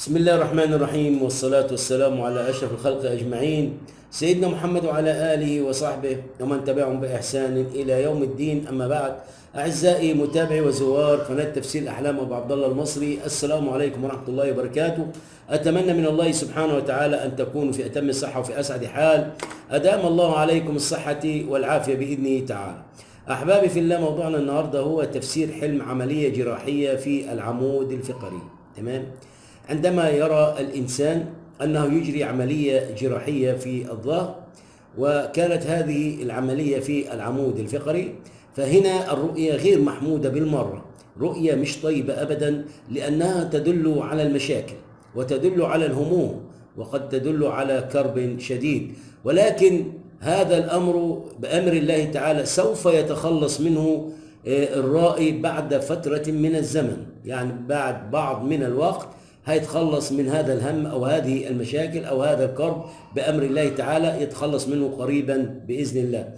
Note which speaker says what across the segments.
Speaker 1: بسم الله الرحمن الرحيم، والصلاة والسلام على أشرف الخلق أجمعين، سيدنا محمد وعلى آله وصحبه ومن تبعهم بإحسان إلى يوم الدين. أما بعد، أعزائي متابعي وزوار قناة تفسير الأحلام أبو عبد الله المصري، السلام عليكم ورحمة الله وبركاته. أتمنى من الله سبحانه وتعالى أن تكونوا في أتم الصحة وفي أسعد حال. أدام الله عليكم الصحة والعافية بإذنه تعالى. أحبابي في الله، موضوعنا النهاردة هو تفسير حلم عملية جراحية في العمود الفقري. تمام؟ عندما يرى الإنسان أنه يجري عملية جراحية في الظهر، وكانت هذه العملية في العمود الفقري، فهنا الرؤية غير محمودة بالمرة، رؤية مش طيبة أبدا، لأنها تدل على المشاكل وتدل على الهموم، وقد تدل على كرب شديد. ولكن هذا الأمر بأمر الله تعالى سوف يتخلص منه الرائي بعد فترة من الزمن، يعني بعد بعض من الوقت هيتخلص من هذا الهم أو هذه المشاكل أو هذا الكرب بأمر الله تعالى، يتخلص منه قريبا بإذن الله.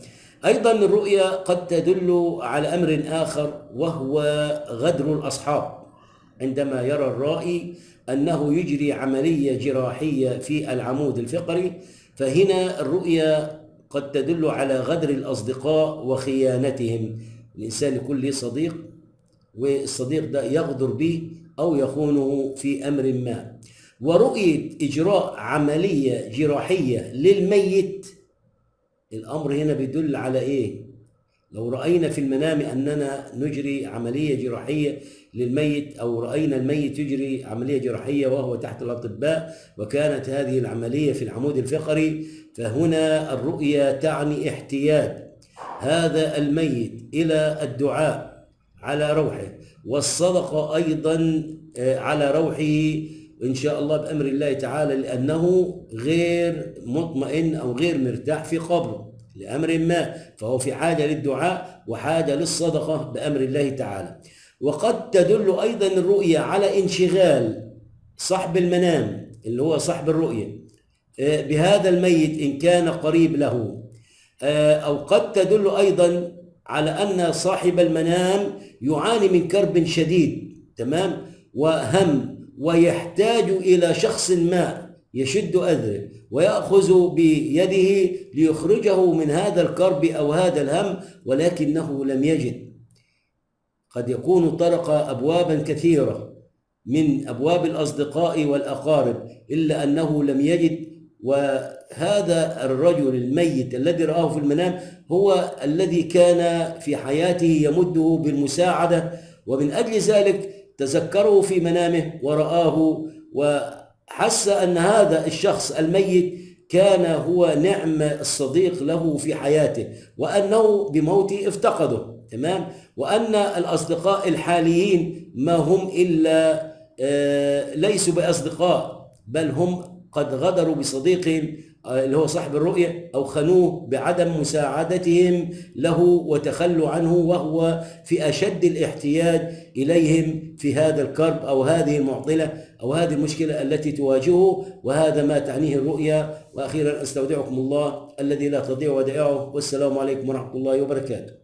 Speaker 1: أيضا الرؤيا قد تدل على أمر آخر، وهو غدر الأصحاب. عندما يرى الرائي أنه يجري عملية جراحية في العمود الفقري، فهنا الرؤيا قد تدل على غدر الأصدقاء وخيانتهم. الإنسان يكون له صديق، والصديق ده يغدر به أو يخونه في أمر ما. ورؤية إجراء عملية جراحية للميت، الأمر هنا بيدل على إيه؟ لو رأينا في المنام أننا نجري عملية جراحية للميت، أو رأينا الميت يجري عملية جراحية وهو تحت الأطباء، وكانت هذه العملية في العمود الفقري، فهنا الرؤيا تعني احتياج هذا الميت إلى الدعاء على روحه، والصدقة أيضا على روحه إن شاء الله بأمر الله تعالى، لأنه غير مطمئن أو غير مرتاح في قبره لأمر ما، فهو في حاجة للدعاء وحاجة للصدقة بأمر الله تعالى. وقد تدل أيضا الرؤية على انشغال صاحب المنام اللي هو صاحب الرؤية بهذا الميت إن كان قريب له، أو قد تدل أيضا على أن صاحب المنام يعاني من كرب شديد، تمام، وهم، ويحتاج إلى شخص ما يشد أذره ويأخذ بيده ليخرجه من هذا الكرب أو هذا الهم، ولكنه لم يجد. قد يكون طرق أبوابا كثيرة من أبواب الأصدقاء والأقارب إلا أنه لم يجد. وهذا الرجل الميت الذي رآه في المنام هو الذي كان في حياته يمده بالمساعدة، ومن أجل ذلك تذكره في منامه ورآه، وحس أن هذا الشخص الميت كان هو نعم الصديق له في حياته، وأنه بموته افتقده، تمام، وأن الأصدقاء الحاليين ما هم إلا ليسوا بأصدقاء، بل هم قد غدروا بصديقهم اللي هو صاحب الرؤية، أو خانوه بعدم مساعدتهم له وتخلوا عنه، وهو في أشد الاحتياج إليهم في هذا الكرب أو هذه المعضلة أو هذه المشكلة التي تواجهه. وهذا ما تعنيه الرؤيا. وأخيرا أستودعكم الله الذي لا تضيع ودائعه، والسلام عليكم ورحمة الله وبركاته.